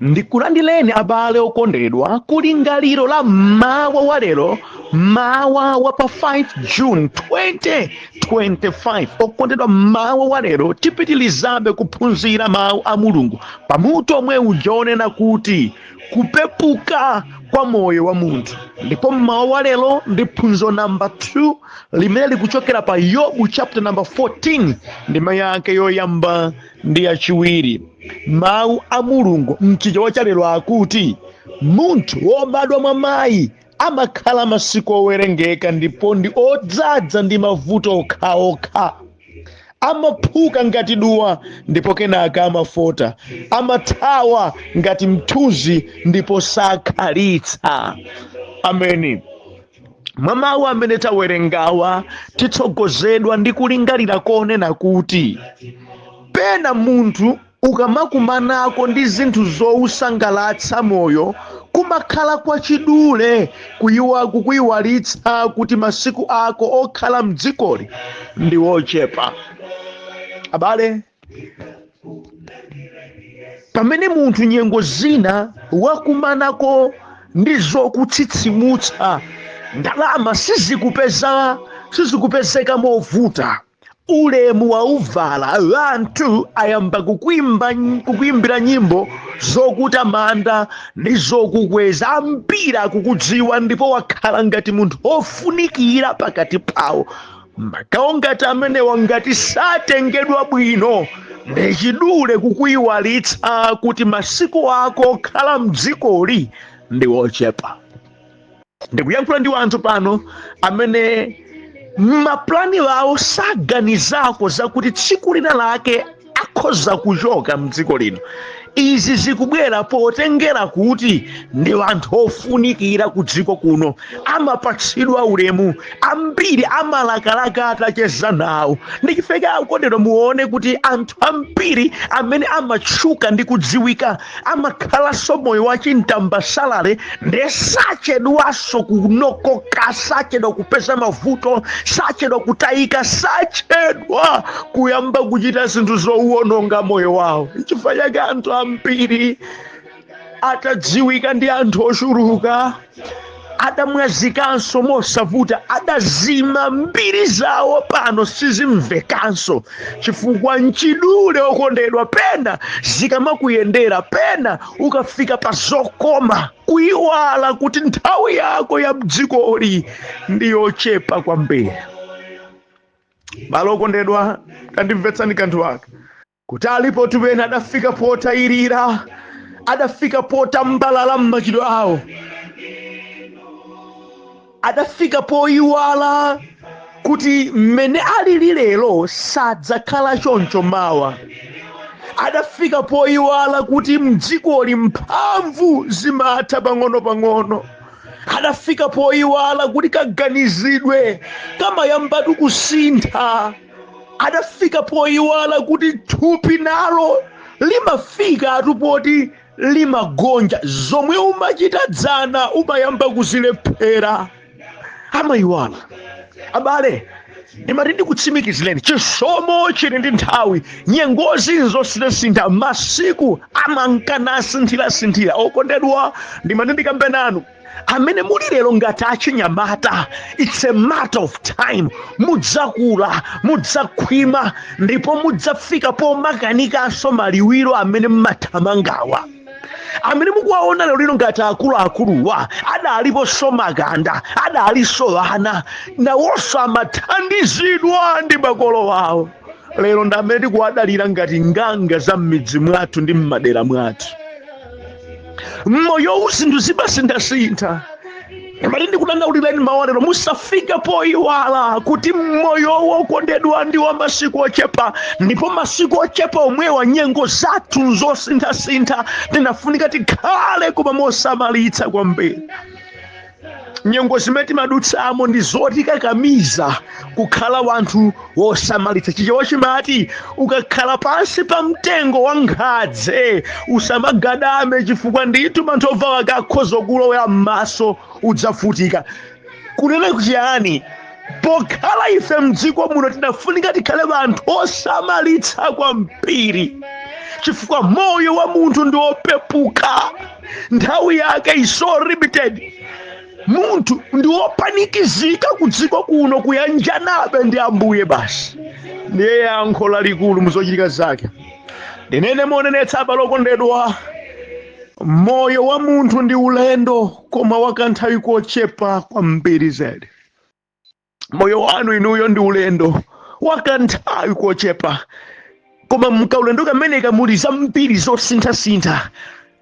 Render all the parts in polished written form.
Ndikulandileni abale okondedwa kulingaliro la mawa wa lero, mawa wa pa 5 June 2025. Okondedwa, mawa wa lero tipitilizabe kuphunzira mawu a Mulungu pamutu omwe uja onena kuti kupepuka kwa moyo wa munthu. Ndipo mmawa wa lero ndi phunziro namba 2 limene likuchokera pa Yobu chapter number 14 ndime yake yoyamba ndi yachiwiri. Mawu a Mulungu mchichewa cha lero akuti munthu wobadwa mwa mayi amakhala masiku owerengeka ndipo ndi odzadza ndi mavuto okhaokha. Amaphuka ngati duwa ndipo kenaka amafota, amathawa ngati mthunzi ndipo sakhalitsa. Ameni. Mwa mawu amene tawerengawa titsogozedwa ndi kulingalira konena kuti pena munthu ukamakumanako ndi zinthu zousangalatsa moyo kumakhala kwachidule kukuiwalitsa kuti masiku ako okhala mdzikoli ndi ochepa. Abale, pamene munthu nyengo zina wakumanako ndi zokutsitsimutsa, ndalama sizikupezeka movuta, ulemu wauvala, anthu ayamba kukuimbira nyimbo zokutamanda ndi zokukweza, ambiri akukudziwa ndipo wakhala ngati munthu ofunikira pakati pawo. Magawo ngati amenewa ngati satengedwa bwino ndi chidule kukuiwalitsa kuti masiku ako okhala mdzikoli ndi ochepa. Ndikuyankhula ndi anthu pano amene maplani awo saganizako zakuti tsiku lina lake akhoza kuchoka mdziko lino. Izi zikubwera potengera kuti ndi anthu ofunikira ku dziko kuno, amapatsidwa ulemu, ambiri amalakalaka atacheza nawo. Ndi chifukwa akondedwa, muone kuti anthu ambiri amene amatchuka ndi kudziwika amakhalanso moyo wa chintambasalale, ndiye sachedwanso kunokoka, sachedwa kupeza mavuto, sachedwa kutayika, sachedwa kuyamba kuchita zinthu zowononga moyo wawo. Chifukwa chake anthu ambiri atadziwika ndi anthu ochuluka adamwazikanso mosavuta, adazima mbiri zawo, pano sizimvekanso chifukwa nchidule. Okondedwa, pena zikamakuyendera, pena ukafika pa zokoma, kuyiwala kuti nthawi yako ya mdzikoli ndi yochepa kwambiri. Bale okondedwa, tandimvetsani kanthu aka kuti alipo ena adafika potayirira, adafika potambalala m'machitidwe awo, adafika poyiwala kuti mmene alili lero sadzakhala choncho mawa, adafika poyiwala kuti mdzikoli mphamvu zimatha pang'ono-pang'ono, adafika poyiwala kuti kaganizidwe kamayambatu kusintha, adafika poyiwala kuti thupi nalo limafika atupoti limagonja, zomwe umachita dzana umayamba kuzilephera, amayiwala. Abale, ndimati ndikutsimikizireni, chisomo chili ndi nthawi, nyengozi nzosinthasintha, masiku amankana asinthirasinthira. Okondedwa, ndimati ndikambe nanu amene muli lero ngati achinyamata, it's a matter of time. Mudzakula, mudzakhwima ndipo mudzafika pomakanikanso maliwiro amene mmathamangawa. Amene mukuwaona lero lino ngati akuluakuluwa adaliponso makanda, adalinso ana, nawonso amathandizidwa ndi makolo awo. Lero ndi amene tikuwadalira ngati nganga za m'midzi mwathu ndi m'madera mwathu. Mmoyowu zinthu zimasinthasintha. Ndimati ndikudandaulireni mawa lero, musafike poyiwala kuti moyo wokondedwa ndi wa masiku ochepa, ndipo masiku ochepa omwewa nyengo zathu nzosinthasintha. Tinafunika tikhale koma mosamalitsa kwambiri. Nyengo zimene timadutsamo ndi zotikakamiza kukhala wanthu wosamalitsa. Chichewa chimati ukakhala pansi pa mtengo wa nkhadze usamagadame, chifukwa ndithu manthovu ake akhoza kulowera m'maso, udzavutika. Kunena chiyani? Pokhala ife mdziko muno tinafunika tikhale anthu osamalitsa kwambiri, chifukwa moyo wa munthu ndi wopepuka, nthawi yake is so limited. Munthu ndi wopanikizika ku dziko kuno kuyanjanabe ndi Ambuye basi ndiye yankho lalikulu muzochitika zake. Ndinene monenetsa, abale okondedwa, moyo wa munthu ndi ulendo, koma wakanthawi kochepa kwambiri zedi. Moyo wanu inuyo ndi ulendo wakanthawi kochepa, koma mkaulendo kameneka muli zambiri zosinthasintha,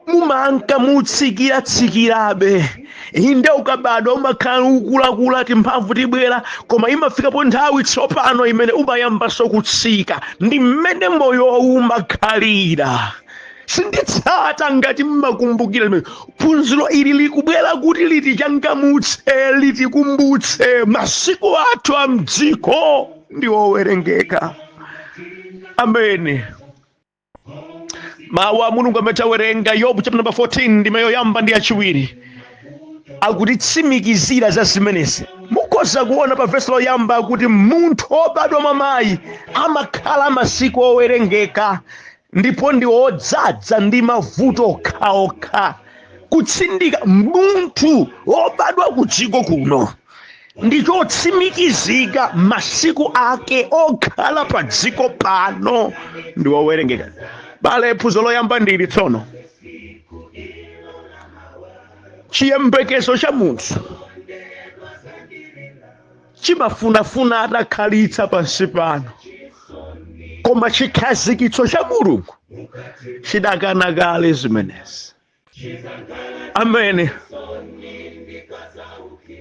mumanka mutsikira-tsikirabe. Inde, ukabadwa umakhala ukulakula, timphamvu tibwera, koma imafikapo nthawi tsopano imene umayambanso kutsika. Ndi mmene moyo umakhalira. Sinditsata ngati mmakumbukira limene phunziro ili likubwera kuti litichangamutse, litikumbutse masiku athu a mdziko ndi owerengeka. Amene mawu a Mulungu amene tawerenga, Yobu chapter number 14, ndime yoyamba ndi yachiwiri, akutitsimikizira za zimenezi. Mukhoza kuona pa vesi loyamba kuti munthu obadwa mwa mayi amakhala masiku owerengeka ndipo ndi odzaza ndi mavuto okhaokha. Kutsindika, munthu wobadwa ku dziko kuno ndi chotsimikizika, masiku ake okhala pa dziko pano ndi owerengeka. Bale, phunziro loyamba ndili tsono: chiyembekezo cha munthu chimafunafuna atakhalitsa pansi pano, koma chikhazikitso cha Mulungu chidakana kale zimenezi. Amene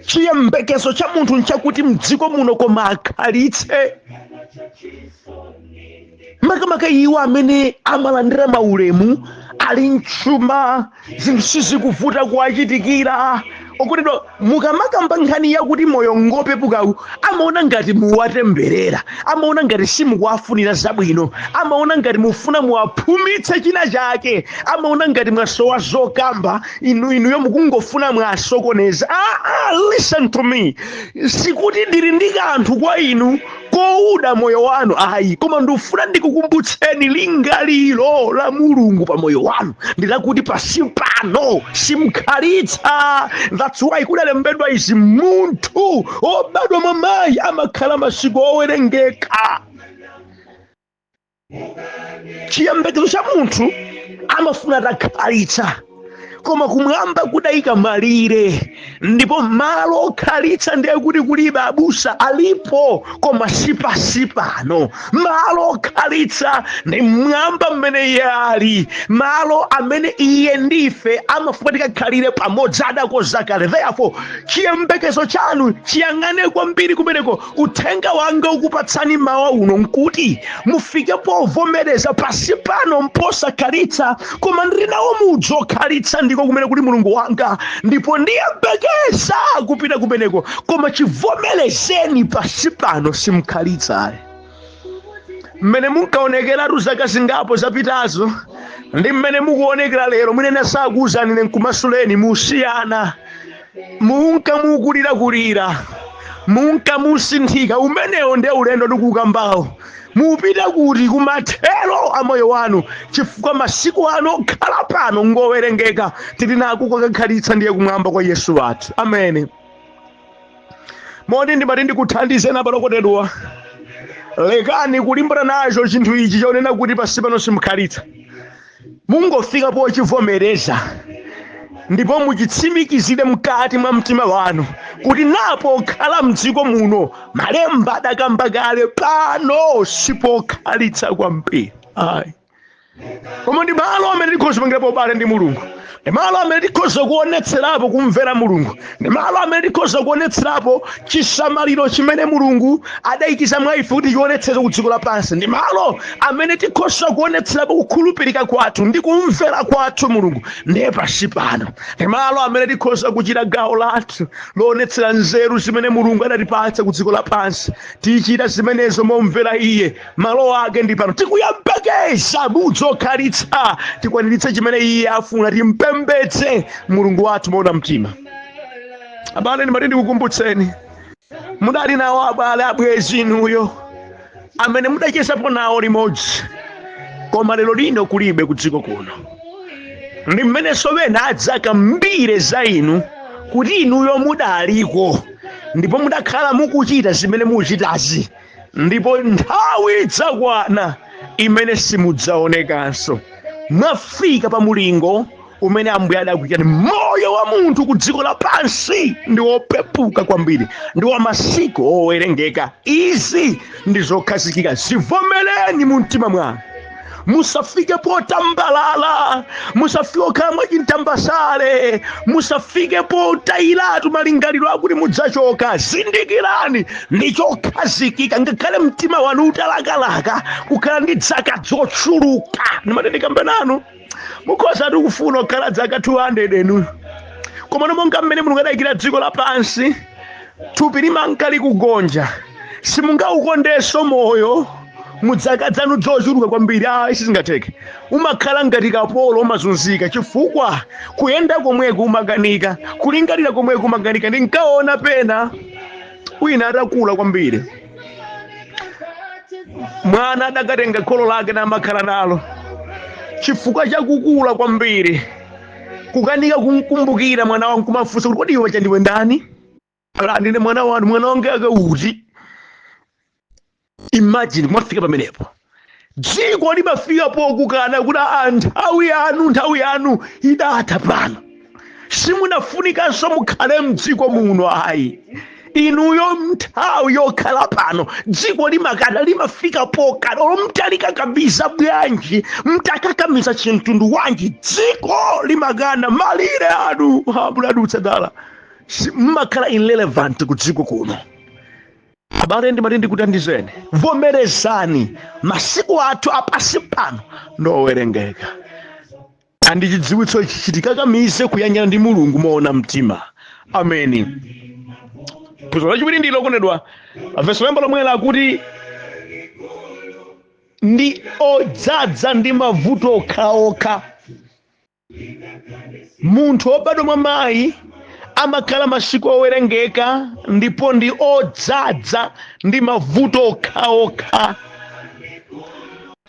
chiyembekezo cha munthu nchakuti mdziko muno koma akhalitse, makamaka iwo amene amalandira maulemu, ali mchuma, zinthu sizikuvuta kuwachitikira. Okondedwa, mukamakamba nkhani yakuti moyo ngopepukawu, amaona ngati muwatemberera, amaona ngati simukuwafunira zabwino, amaona ngati mufuna muwaphumitse china chake, amaona ngati mwasowa zokamba, inu inuyo mukungofuna mwasokoneza. Ah, listen to me, sikuti ndili ndi kanthu kwa inu kouda moyo wanu, ayi, koma ndifuna ndikukumbutseni lingaliro la Mulungu pa moyo wanu ndilakuti pasi pano simkhalitsa. That's why kudalembedwa izi: munthu obadwa mwa mayi amakhala masiku owerengeka. Chiyembekezo cha munthu amafuna atakhalitsa, koma kumwamba kudayika malire, ndipo malo okhalitsa ndiye kuti kulibe. Abusa, alipo, koma sipasi pano. Malo okhalitsa ndi mmwamba mmene iye ali, malo amene iye ndife amafuna tikakhalire pamodzi, adakonza kale. Therefore, chiyembekezo chanu chiyang'ane kwambiri kumeneko. Uthenga wanga ukupatsani mawa uno nkuti mufike povomereza pasi pano mposakhalitsa, koma ndili nawo mudzi okhalitsa, ndiko kumene kuli Mulungu wanga, ndipo ndiyembekeza kupita kumeneko. Koma chivomerezeni, pasi pano simkhalitsa. Mmene munkaonekeratu zaka zingapo zapitazo ndi mmene mukuonekera lero, mwinene sakuwuzani ine nkumasuleni, musiyana. Munka mukulirakulira, munka musinthika. Umenewo ndiye ulendo ndikukambawo. Mupita kuti? Kumathero a moyo wanu, chifukwa masiku anu okhala pano ngowerengeka. Tili nako kukakhalitsa ndiye kumwamba kwa Yesu wathu. Amene moti ndimati ndikuthandizeni, abale okondedwa, lekani kulimbana nacho chinthu ichi chonena kuti pasi pano simkhalitsa. Mungofika pochivomereza ndipo muchitsimikizire mkati mwa mtima wanu kuti napo khala mdziko muno, malemba adakamba kale, pano sipokhalitsa kwambiri, ayi, koma ndi malo amene tikhoza kupangirapo ubale ndi Mulungu, ndi malo amene tikhoza kuonetserapo kumvera Mulungu, ndi malo amene tikhoza kuonetserapo chisamaliro chimene Mulungu adayikiza mwa ife kuti chionetsere ku dziko lapansi, ndi malo amene tikhoza kuonetserapo kukhulupirika kwathu ndi kumvera kwathu Mulungu. Ndiye pasi pano ndi malo amene tikhoza kuchita gawo lathu loonetsera nzeru zimene Mulungu adatipatsa ku dziko lapansi. Tichita zimenezo momvera iye. Malo ake ndi pano. Tikuyembekeza mudzi okhalitsa, tikwaniritse chimene iye afuna, timpembedze Mulungu wathu moona mtima. Abale, ndimati ndikukumbutseni. Mudali nawo abale, abwezi inuyo amene mudachezapo nawo limodzi, koma lero lino kulibe ku dziko kuno. Ndi mmenenso wena adzakambire za inu kuti inuyo mudaliko ndipo mudakhala mukuchita zimene muchitazi, ndipo nthawi idzakwana imene simudzaonekanso. Mwafika pa mulingo umene Ambuye adakuikani. Moyo wa munthu ku dziko lapansi ndi wopepuka kwambiri, ndi wa masiku owerengeka. Izi ndi zokhazikika, zivomereni mu mtima mwanu. Musafike potambalala, musafike kukhala mwachintambasale, musafike potayiratu malingaliro akuti mudzachoka. Zindikirani, ndi chokhazikika. Ngakhale mtima wanu utalakalaka kukhala ndi zaka zochuluka, ndimati ndikambe nanu, mukhoza kufuna kukhala zaka 200 enu, koma monga mmene Mulungu adayikira dziko lapansi, thupi limanka likugonja. Simungaukondenso moyo mudzaka zanu zochuluka kwambiri. Ayi, sizingatheke. Umakhala ngati kapolo, umazunzika chifukwa kuyenda komweko umakanika, kulingalira komweko umakanika. Ndinkaona pena wina atakula kwambiri, mwana adakatenga kholo lake namakhala nalo chifukwa chakukula kwambiri, kukanika kumkumbukira mwana wangu, kumafunsa kuti, "Kodi iwe chandiwe ndani?" "Ala, ndine mwana wanu." "Mwana wange akauti?" Imagine, kumafika pamenepo. Dziko limafika pokukana kuti, "Ah, nthawi yanu, nthawi yanu idatha pano, simunafunikanso mukhale mdziko muno ayi, inuyo nthawi yokhala pano." Dziko limakana, limafika pokana. Olo mtalikakamiza bwanji, mtakakamiza chimtundu wanji, dziko limakana. Malire anu muladutsa dala, mmakhala irrelevant ku dziko kuno. Abale, ndimati ndikuthandizeni, vomerezani, masiku athu apasi pano ndowerengeka, andi chidziwitso ichi chitikakamize kuyanjana ndi Mulungu moona mtima. Ameni. Phunziro lachiwiri ndi lokondedwa, vesi lemba lomwela akuti ndi odzadza ndi mavuto okhaokha. Munthu wobadwa mwa mayi amakhala masiku owerengeka ndipo ndi odzadza ndi mavuto okhaokha.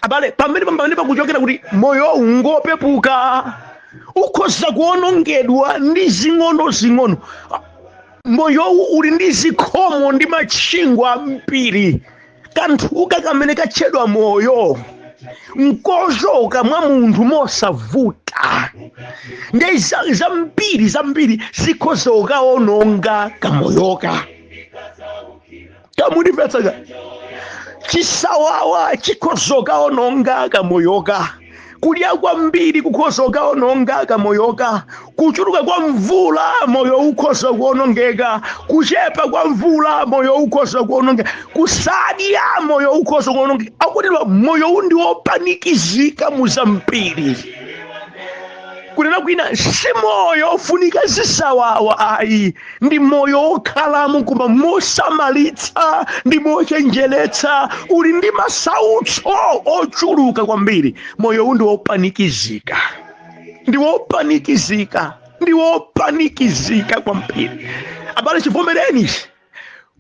Abale, pamene pakuchokera kuti moyo ngopepuka, ukhoza kuwonongedwa ndi zing'ono-zing'ono. Moyowu uli ndi zikhomo ndi matchingo ambiri. Kanthuka kamene katchedwa moyo nkochoka mwa munthu mosavuta, ndi zambiri zambiri zikhoza kukaononga kamoyoka. Kamundimvetsa? Chisawawa chikhoza kukaononga kamoyoka, kudya kwambiri kukhoza kukaononga kamoyoka, kuchuluka kwa mvula moyo ukhoza kuonongeka, kuchepa kwa mvula moyo ukhoza kuonongeka, kusadya moyo ukhoza kuonongeka. Akutidwa moyo uwu ndi wopanikizika muzambiri. Kunena kwina, si moyo ofunika zisawawa ayi, ndi moyo wokhalamo koma mosamalitsa ndi mochenjeretsa. Uli ndi masautso ochuluka kwambiri. Moyo uwu ndi wopanikizika, ndi wopanikizika, ndi wopanikizika kwambiri. Abale, chivomereni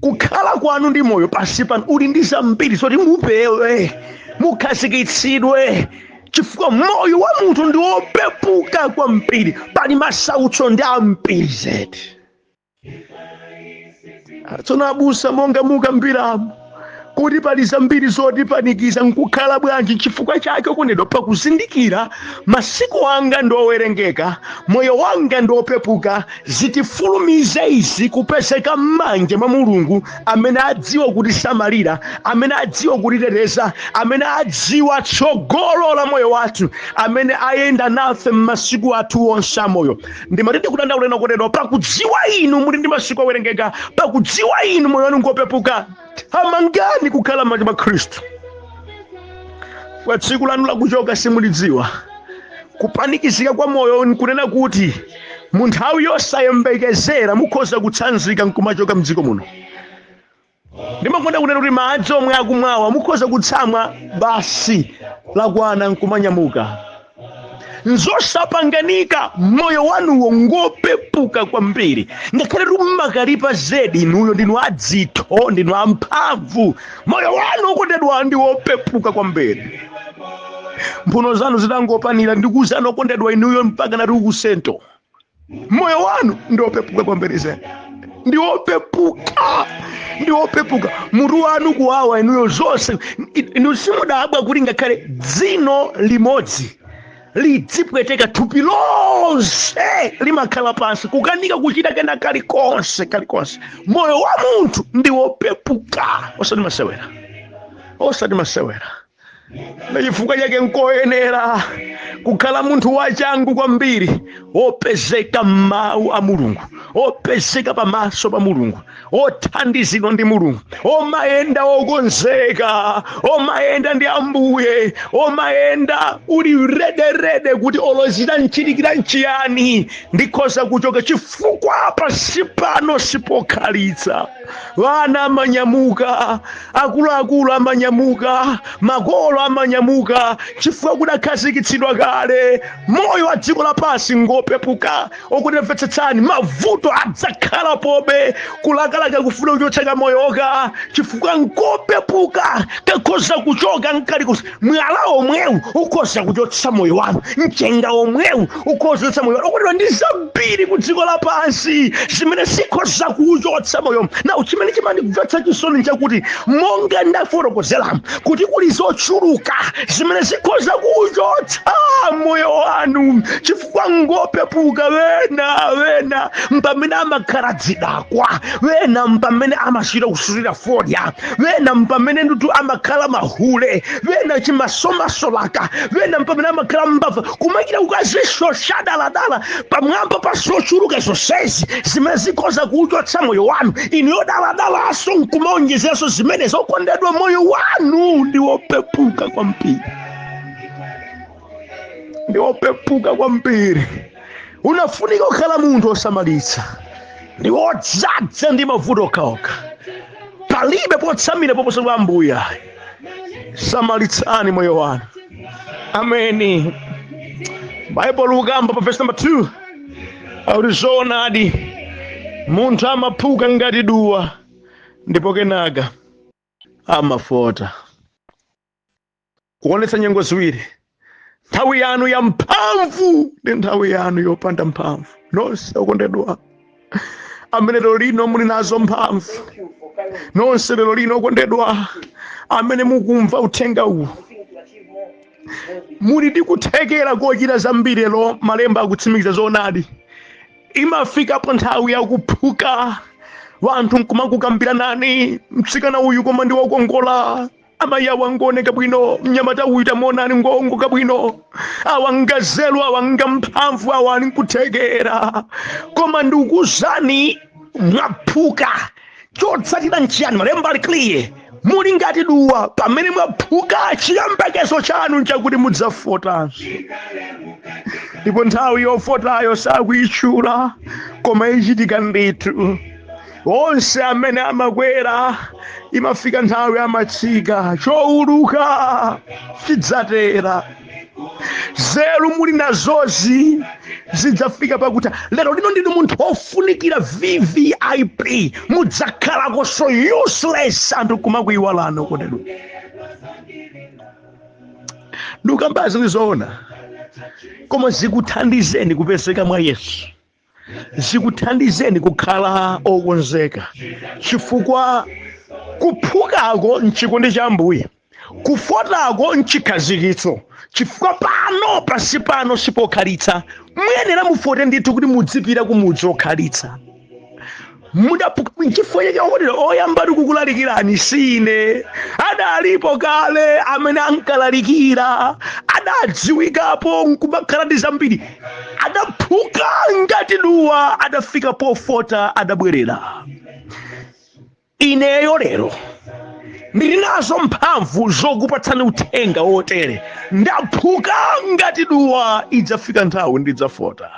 kukhala kwanu ndi moyo pansi pano uli ndi zambiri zoti mupewe, mukhazikitsidwe, chifukwa moyo wa munthu ndi wopepuka kwambiri, pali masautso ndi ambiri zedi. Tsono abusa, monga mukambiramo kuti pali zambiri zotipanikiza, nkukhala bwanji? Chifukwa chake okondedwa, pakuzindikira masiku anga ndi owerengeka, moyo wanga ndi opepuka, zitifulumize izi kupezeka m'manja mwa Mulungu amene adziwa kutisamalira, amene adziwa kutiteteza, amene adziwa tsogolo la moyo wathu, amene ayenda nafe m'masiku athu onse amoyo. Ndimatiti kudandaulena okondedwa, pakudziwa inu muli ndi masiku owerengeka, pakudziwa inu moyo wanu ngopepuka, thamangani kukhala m'manja mwa Khristu, kwa tsiku lanu lakuchoka simulidziwa. Kupanikizika kwa moyo nkunena kuti mu nthawi yosayembekezera mukhoza kutsanzika nkumachoka mdziko muno. Ndimakonda kunena kuti madzi omwe akumwawa mukhoza kutsamwa basi lakwana nkumanyamuka. Nzosapanganika. Moyo wanuwo ngopepuka kwambiri. Ngakhale mumakalipa zedi, inuyo ndinu adzitho, ndinu amphamvu, moyo wanu, okondedwa, ndi wopepuka kwambiri. Mphuno zanu zitangopanira, ndikuwuzani okondedwa, inuyo mpaka nati ukusento. Moyo wanu ndi wopepuka kwambiri zedi, ndi wopepuka, ndi wopepuka. Mutu wanu kuwawa, inuyo zonse inu simudabwa kuti ngakhale dzino limodzi lidzipweteka, thupi lonse limakhala pansi, kukanika kuchita kena kalikonse kalikonse. Moyo wa munthu ndi wopepuka, osati masewera, osati masewera. Na chifukwa chake nkoyenera kukhala munthu wachangu kwambiri, wopezeka m'mawu a Mulungu, opezeka pamaso pa Mulungu, othandizidwa ndi Mulungu, omayenda okonzeka, omayenda ndi Ambuye, omayenda uli ready ready kuti olozita nchitikira nchiyani, ndikhoza kuchoka, chifukwa pansi pano sipokhalitsa. Vana amanyamuka, akuluakulu amanyamuka, makolo amanyamuka, chifukwa kudakhazikitsidwa kale. Moyo wa dziko lapansi ngopepuka. Okuti mvetsetsani, mavuto adzakhala pobe, kulakalaka kufuna kuchotsa kamoyoka, chifukwa nkopepuka, kakhoza kuchoka nkalikonse. Mwala omwewu ukhoza kuchotsa moyo wanu, mchenga omwewu ukhoza kuchotsa moyo wanu. Okondedwa, ndi zambiri ku dziko lapansi zimene zikhoza kuchotsa moyo. Nawu chimene chimandimvetsa chisoni nchakuti, monga ndafotokozeramu, kuti kuli zochuluka zimene zikhoza kuchotsa moyo wanu, chifukwa ngopepuka. Wena mpamene amakhala dzidakwa, wena mpamene amachita kusutira fodya, wena mpamene ndithu amakhala mahule, wena chimasomasolaka, wena mpamene amakhala mbava, kumachita kukazishosha daladala. Pamwamba pa zochuluka zonsezi zimene zikhoza kuchotsa moyo wanu, inu yodaladalaso nkumaonjezeranso zimene. Zokondedwa, moyo wanu ndi wopepuka kwambiri, ndi wopepuka kwambiri. Unafunika kukhala munthu osamalitsa. Ndi wodzadza ndi mavuto okhaokha, palibe potsamira poposa kwa Ambuye. Samalitsani moyo wanu. Ameni. Baibulo ukamba pa verse number 2 akuti, "Zoonadi, munthu amaphuka ngati duwa, ndipo kenaka amafota." Kuonetsa nyengo ziwiri, nthawi yanu ya mphamvu ndi nthawi yanu yopanda mphamvu. Nonse okondedwa amene lero lino muli nazo mphamvu, nonse lero lino okondedwa amene mukumva uthenga uwu, muli ndi kuthekera kochita zambiri. Lero malemba akutsimikiza zoonadi, imafikapo nthawi yakuphuka, wanthu nkumakukambiranani, "Mtsikana uyu koma ndi wokongola, amayi awa ngooneka bwino, mnyamata uyu tamuonani ngongoka bwino, awa ngazelu, awa ngamphamvu, awa ali nkuthekera." Koma ndikuzani, mwaphuka, chotsatira nchiyani? Malemba ali clear, muli ngati duwa. Pamene mwaphuka, chiyembekezo chanu nchakuti mudzafotanso, ndipo nthawi yofotayo sakuyitchula, koma ichitika ndithu. Onse amene amakwera, imafika nthawi amatsika. Chowuluka chidzatera. Zeru muli nazozi zidzafika pakuti lero lino ndinu munthu wofunikira VVIP, mudzakhalako so useless, anthu kumakuyiwalana. Kotero ndikambazi ndizoona, koma zikuthandizeni kupezeka mwa Yesu, zikuthandizeni kukhala okonzeka, chifukwa kuphukako mchikondi cha Ambuye, kufotako mchikhazikitso, chifukwa pano pasi pano sipokhalitsa. Muyenera mufote ndithu kuti mudzipita kumudzi okhalitsa. Mudaphuka nchifukwa chake, okondedwa, oyamba tikukulalikirani sine, adalipo kale amene ankalalikira, adadziwikapo nkumakhala ndi zambiri, adaphuka ngati duwa, adafika pofota, adabwerera. Ineyo lero ndili nazo mphamvu zokupatsani uthenga wotere, ndaphuka ngati duwa, idzafika nthawi ndidzafota.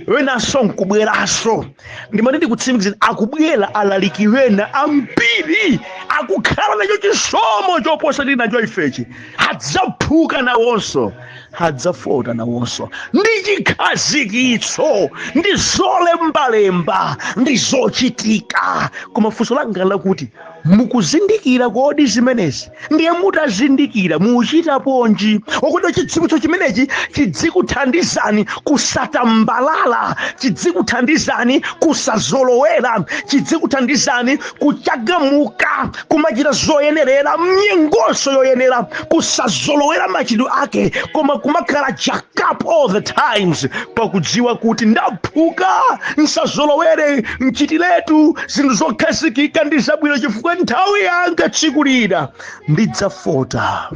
Wenanso nkubweranso, ndimati ndikutsimikizira, akubwera alaliki wena ambiri akukhala nacho chisomo choposa tili nacho ifechi, adzaphuka nawonso. Adzafota nawonso. Ndi chikhazikitso, ndi zolembalemba, ndi zochitika. Koma funso langa lakuti, mukuzindikira kodi zimenezi? Ndiye mutazindikira, muchita ponji? Okondedwa, chidziwitso chimenechi chidzikuthandizani kusatambalala, chidzikuthandizani kusazolowera, chidzikuthandizani kuchagamuka, kumachita zoyenerera mnyengonso yoyenera, kusazolowera machitidwe ake, koma kumakhala jack up all the times, pakudziwa kuti ndaphuka. Nsazolowere, mchitiretu zinthu zokhazikika ndi zabwino, chifukwa nthawi yanga tsiku lina ndidzafota,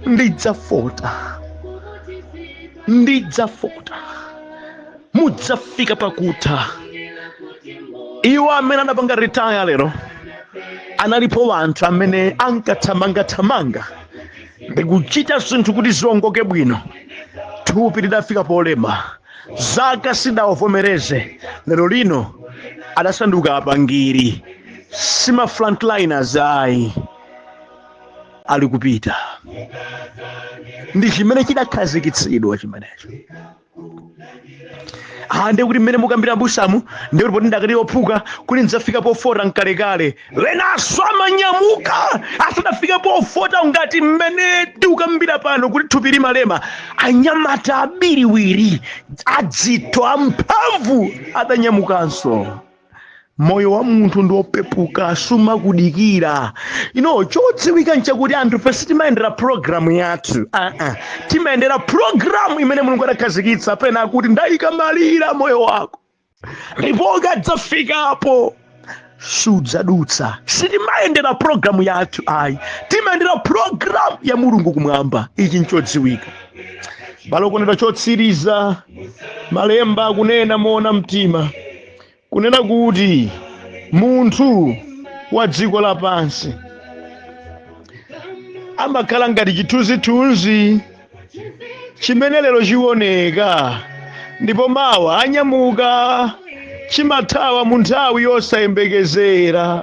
ndidzafota, ndidzafota. Mudzafika pakutha. Iwo amene anapanga retire lero, analipo anthu amene ankathamangathamanga ndikuchita zinthu kuti ziongoke bwino. Thupi lidafika polema, zaka sidawavomereze. Lero lino adasanduka apangiri, sima frontliners ayi, ali kupita. Ndi chimene chidakhazikitsidwa chimenecho. Ah, ndiye kuti mmene mukambira busamu, ndiye kuti poti ndakati ophuka kuti ndidzafika pofota mkalekale. Wenanso amanyamuka asadafike pofota, ngati mmene tikukambira pano kuti thupi limalema. Anyamata abiriwiri, adzitho, amphamvu adanyamukanso. Moyo wa munthu ndi wopepuka, sumakudikira. Ino chodziwika nchakuti anthu fe sitimayendera programu yathu, timayendera programu imene Mulungu adakhazikitsa. Pena akuti ndayika malira moyo wako, ndipo ukadzafikapo sudzadutsa. Sitimayendera programu yathu ayi, timayendera programu ya Mulungu kumwamba. Ichi nchodziwika. Balokondedwa, chotsiriza, malemba akunena moona mtima kunena kuti munthu wa dziko lapansi amakhala ngati chithunzithunzi chimene lero chioneka ndipo mawa anyamuka, chimathawa mu nthawi yosayembekezera.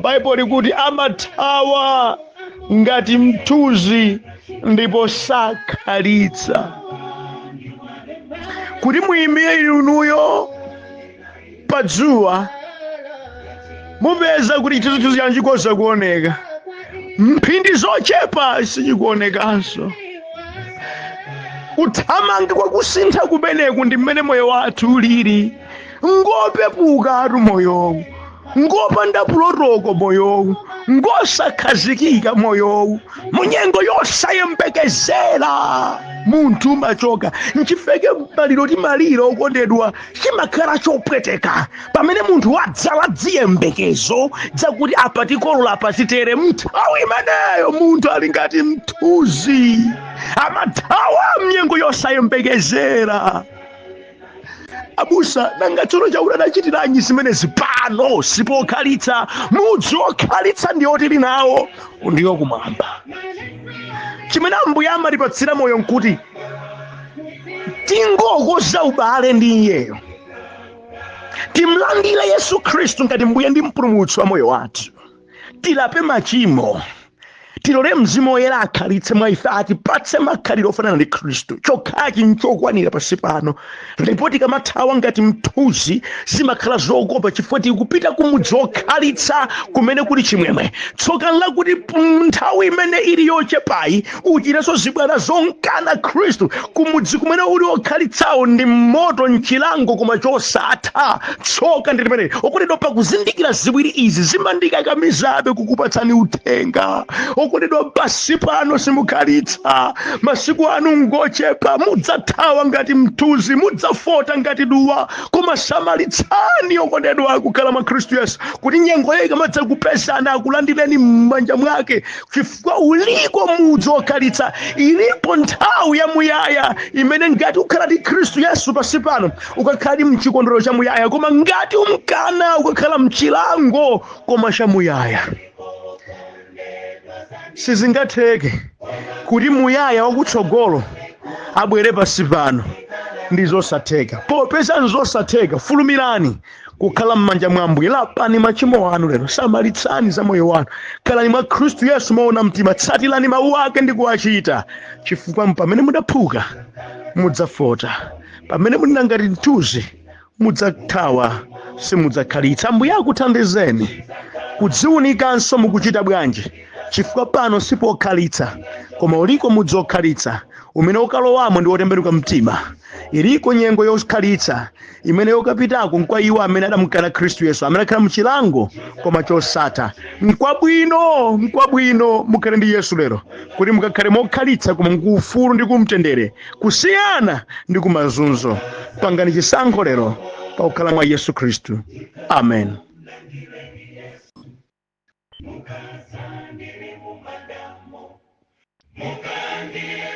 Baibulo likuti amathawa ngati mthunzi ndipo sakhalitsa. Kuti muyimire inuyo pa dzuwa, mupeza kuti chithunzithunzi chanu chikhoza kuoneka, mphindi zochepa sichikuonekanso. Kuthamanga kwakusintha kumeneku ndi mmene moyo wathu ulili. Ngopepukatu moyowu, ngopanda pulotoko moyowu, ngosakhazikika moyowu. Munyengo yosayembekezera munthu umachoka. Nchifeke maliro timalira, okondedwa, chimakhala chopweteka pamene munthu wadzala dziyembekezo dzakuti apa tikolola, apa titere. Mnthawi imeneyo munthu ali ngati mthunzi, amathawa mnyengo yosayembekezera. Abusa, nanga tsono Chauta adachitiranji zimenezi? Pano sipokhalitsa. Mudzi wokhalitsa ndiwo tili nawo, ndiwo kumwamba. Chimene Ambuye amatipatsira moyo nkuti tingokoza ubale ndi iyeyo, timlandire Yesu Khristu ngati Mbuye ndi Mpulumutsi wa moyo wathu, tilape machimo, tilole Mzimu Woyera akhalitse mwa ife, atipatse makhalidwe ofanana ndi Khristu. Chokhachi nchokwanira pansi pano. Ndipo tikamathawa ngati mthunzi, zimakhala zokopa, chifukwa tikupita kumudzi wokhalitsa kumene kuli chimwemwe. Tsoka lakuti nthawi imene ili yochepayi uchitenso zibwana zonkana Khristu, kumudzi kumene uli wokhalitsawo ndi moto, mchilango koma chosatha. Tsoka ndi limene, okondedwa. Pakuzindikira ziwiri izi, zimandikakamizabe kukupatsani uthenga. Okondedwa, pasi pano simukhalitsa, masiku anu ngochepa. Mudzathawa ngati mthunzi, mudzafota ngati duwa. Koma samalitsani, okondedwa, kukhala mwa Khristu Yesu, kuti nyengo yake ikamadza akulandireni m'manja mwake, chifukwa uliko mudzi wokhalitsa, ilipo nthawi yamuyaya imene ngati ukhala ndi Khristu Yesu pasi pano, ukakhala mchikondwerero chamuyaya, koma ngati umkana, ukakhala mchilango koma chamuyaya. Sizingatheke kuti muyaya wakutsogolo abwere pasi pano, ndi zosatheka. Popeza nzosatheka, fulumirani. Kukhala m'manja mwa Ambuye. Lapani machimo anu lero, samalitsani za moyo wanu, khalani mwa Khristu Yesu moona mtima, tsatirani mawu ake ndi kuwachita, chifukwa pamene mudaphuka mudzafota, pamene muli ngati mthunzi mudzathawa, simudzakhalitsa. Ambuye akuthandizeni kudziwunikanso mukuchita bwanji, chifukwa pano sipokhalitsa, koma uliko mudzi okhalitsa umene ukalowamo ndi wotembenuka mtima. Iliko nyengo yokhalitsa imene yokapitako nkwa iwo amene adamukana Khristu Yesu, amene akhala mchilango koma chosatha. Nkwabwino, nkwabwino mukhale ndi Yesu lero, kuti mukakhale mokhalitsa koma nkuufulu ndi kumtendere, kusiyana ndi kumazunzo. Pangani chisankho lero pakukhala mwa Yesu Khristu. Amen. Mukasandire mumandamo, mukandire.